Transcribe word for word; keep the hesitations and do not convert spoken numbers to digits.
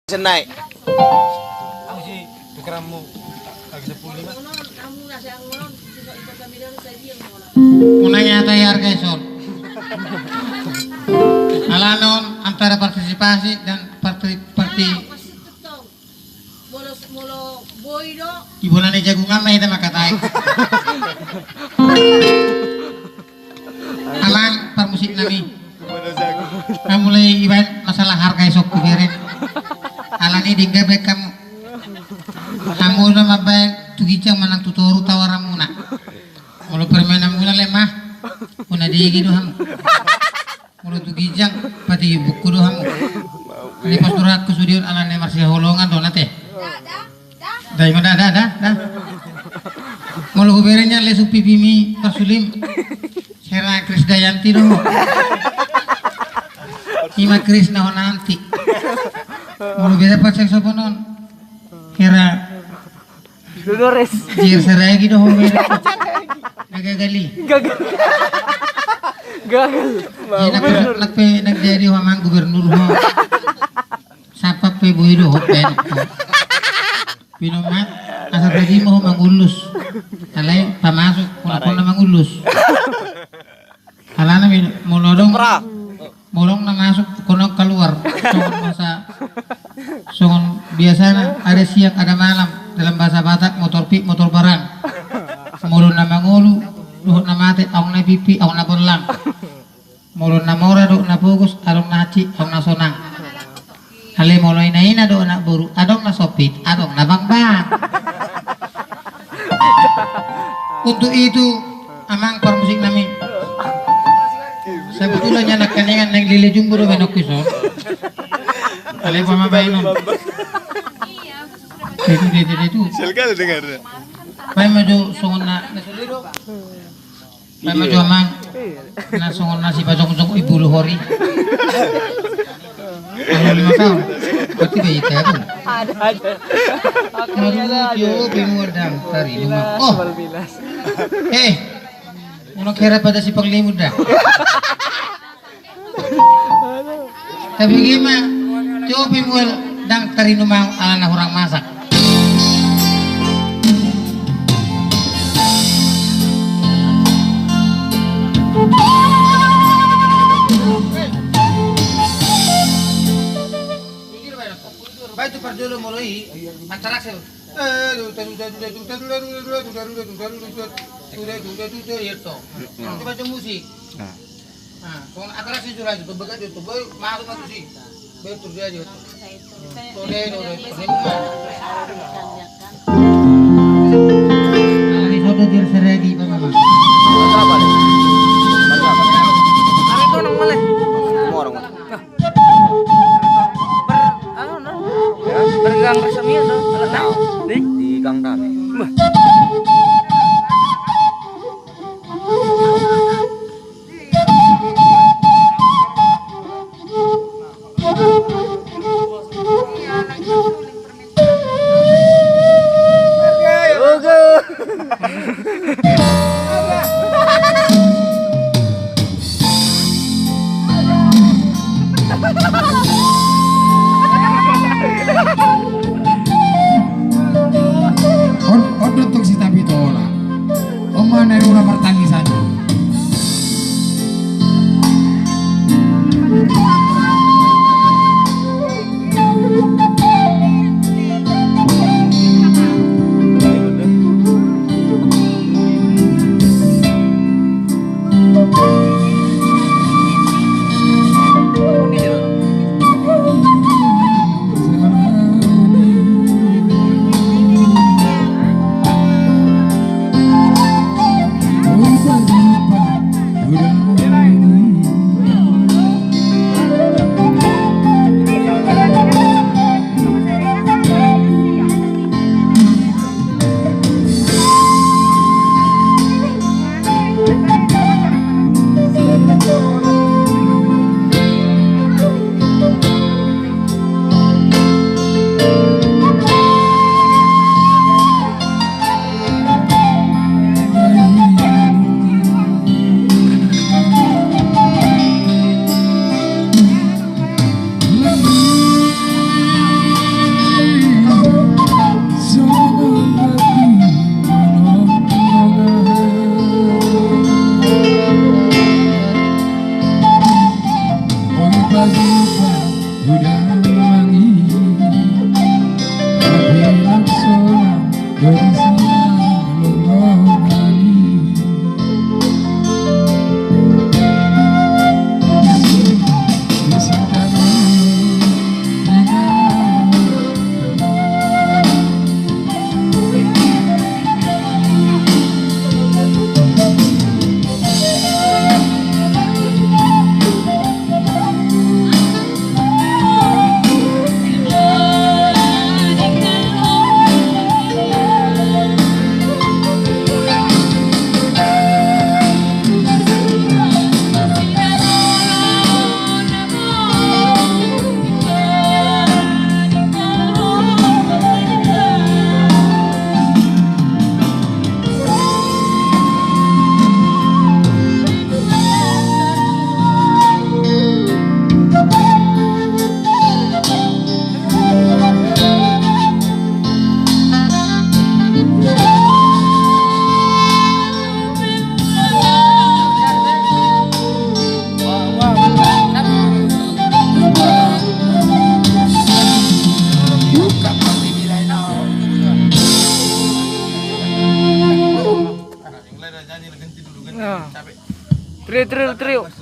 Senai. Unang i hata i arga i son. Alana on antara partisipasi dan parti, parti. Molo, molo boi do. Di bona ni jagungan ma hita mangkatai. Amang parmusik nami. Nga mulai ibaen masalah harga i son hubere. Alani denggan baen hamu. Hamu do mambaen tu ginjang manang tu toru tawaranmuna. Molo permaenanmuna lemah, bona dege do hamu. Molo tu ginjang, pati buku do hamu. Ini pas tu rangku sudion alani marsihaholongan do nate. Da, ima da, da, da, da. Molo huberenya lesu pipimi parsulim. Hera Krisdayanti do. Ima Krisna ho nanti. Molo beda paksek soponon. Hera Dolores. Jir seregi do ho beda. Gagal i. Gagal. Gagal. Enak pe, enak pe, enak jadi ho amang gubernur ho. Sapap pe boi do ho pe. Pinomat, asa tadi mau mangulus. Alai pamasuk, kona-kona mangulus. Alana molo adong, molo na masuk, kona kaluar. Songon masa, songon biasana, ada siang, ada malam. Dalam bahasa Batak, motor pik, motor barang. Molo na mangolu, dohot na mate, adong na pipi, adong na bollang. Molo na mora dohot na pogos, adong na hansit, adong na sonang. Alai molo ina-ina dohot anak boru, adong na sompit, adong na bangbang. Untuk itu, amang parmusik nami. Sebetulnya nangkaningan naeng lele jumbo do baenonku i son. Alai pama baenon. Itu, itu, itu. Baen ma jo songon na. Baen ma jo amang. Na songon na sipajongjong i bulu hori. Kalau lima tahun. Berarti bayi tabung. Ada. Aduh, tio pe mual dang tari numa. Oh. Eh. Unang kira pada si panglimun da. Tapi gima, tio pe mual dang tari numa alana hurang masak. Baik tu parjolo molo i, acara sel. Coba musik. Nah, songon acara si jura itu, begat itu, baru masuk, masuk si. Baru terjadi itu. Tole, tole, tole. Ini sudah dia seregi, Bapak. Ada itu nang mana? Orang. Nah. Ber-, anu, nah. Ya. Bergang resmi itu, alat naik. Nah. Di? Di gang kami. Bah. Trio, trio, trio.